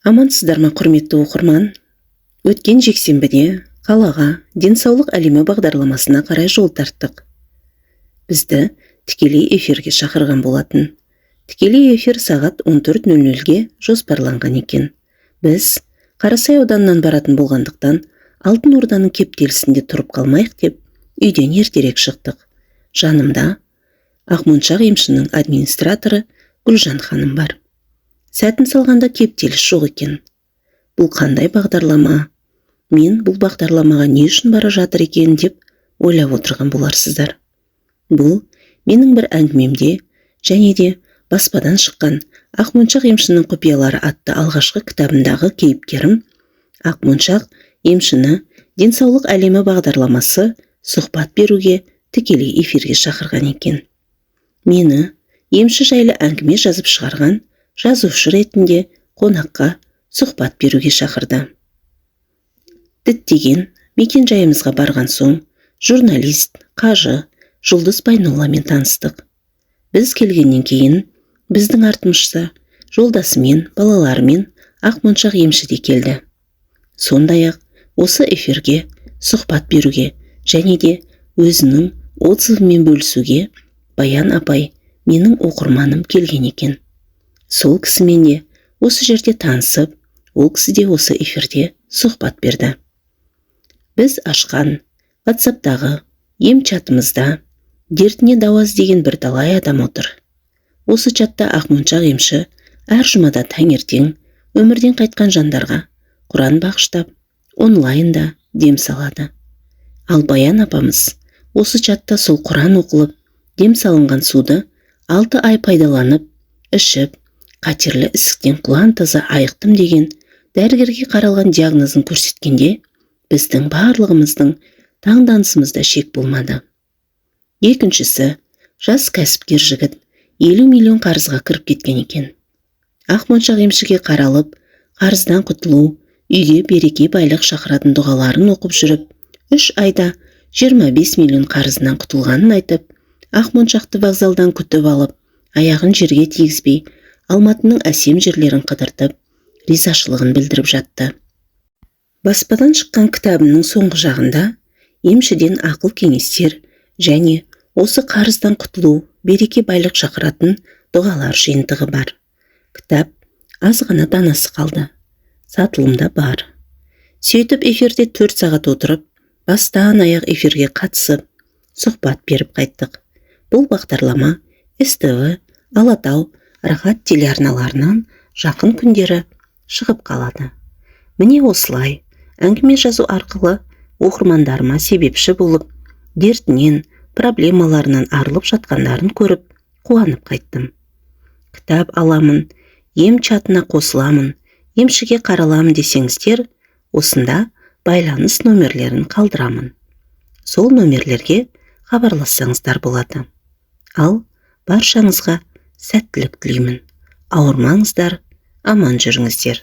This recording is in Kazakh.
Амансыздар ма, құрметті оқырман? Өткен жексенбіде қалаға «Денсаулық әлемі» бағдарламасына қарай жол тарттық. Бізді тікелей эфирге шақырған болатын. Тікелей эфир сағат 14:00-ге жоспарланған екен. Біз Қарасай ауданынан баратын болғандықтан, Алтын Орданың кептелісінде тұрып қалмайық деп, үйден ертерек шықтық. Жанымда Ақмоншақ емшінің администраторы Гүлжан ханым бар. Сәтін салғанда кептеліс жоқ екен. Бұл қандай бағдарлама, мен бұл бағдарламаға не үшін бара жатыр екен деп ойлап отырған боларсыздар. Бұл менің бір әңгімемде және де баспадан шыққан «Ақмоншақ емшінің құпиялары» атты алғашқы кітабындағы кейіпкерім Ақмоншақ емшіні «Денсаулық әлемі» бағдарламасы сұхбат беруге тікелей эфирге шақырған екен. Мені емші жайлы әңгіме жазып шығарған жазушы ретінде қонаққа сұхбат беруге шақырды. Діттеген мекен жайымызға барған соң, журналист, қажы Жұлдыз Байнолламен таныстық. Біз келгеннен кейін біздің артымызша жолдасымен, балаларымен Ақмоншақ емші де келді. Сондай ақ осы эфирге сұхбат беруге және де өзінің отзывымен бөлісуге Баян апай, менің оқырманым, келген екен. Сол кісімен де осы жерде танысып, ол кісі де осы эфирде сұхбат берді. Біз ашқан Ватсаптағы ем чатымызда дертіне дауа іздеген бірталай адам отыр. Осы чатта Ақмоншақ емші әр жұмада таңертең өмірден қайтқан жандарға құран бағыштап, онлайнда дем салады. Ал Баян апамыз осы чатта сол құран оқылып, дем салынған суды 6 ай пайдаланып, ішіп, қатерлі ісіктен құлан таза айықтым деген дәрігерге қаралған диагнозын көрсеткенде, біздің барлығымыздың таңданысымызда шек болмады. Екіншісі, жас кәсіпкер жігіт 50 миллион қарызға кіріп кеткен екен. Ақмоншақ емшіге қаралып, қарыздан құтылу, үйге береке, байлық шақыратын дұғаларын оқып жүріп, 3 айда 25 миллион қарызынан құтылғанын айтып, Ақмоншақты вокзалдан күтіп алып, аяғын жерге тигізбей, Алматының әсем жерлерін қыдыртып, ризашылығын білдіріп жатты. Баспадан шыққан кітабының соңғы жағында емшіден ақыл кеңестер және осы қарыздан құтылу, береке, байлық шақыратын дұғалар жиынтығы бар. Кітап аз ғана данасы қалды, сатылымда бар. Сөйтіп, эфирде 4 сағат отырып, бастан аяқ эфирге қатысып, сұхбат беріп қайттық. Бұл бағдарлама СТВ, Алатау, Рахат телеарналарынан жақын күндері шығып қалады. Міне, осылай әңгіме жазу арқылы оқырмандарыма себепші болып, дертінен, проблемаларынан арылып жатқандарын көріп, қуанып қайттым. Кітап аламын, ем чатына қосыламын, емшіге қараламын десеңіздер, осында байланыс номерлерін қалдырамын. Сол номерлерге хабарлассаңыздар болады. Ал баршаңызға сәттілік тілеймін. Ауырмаңыздар, аман жүріңіздер.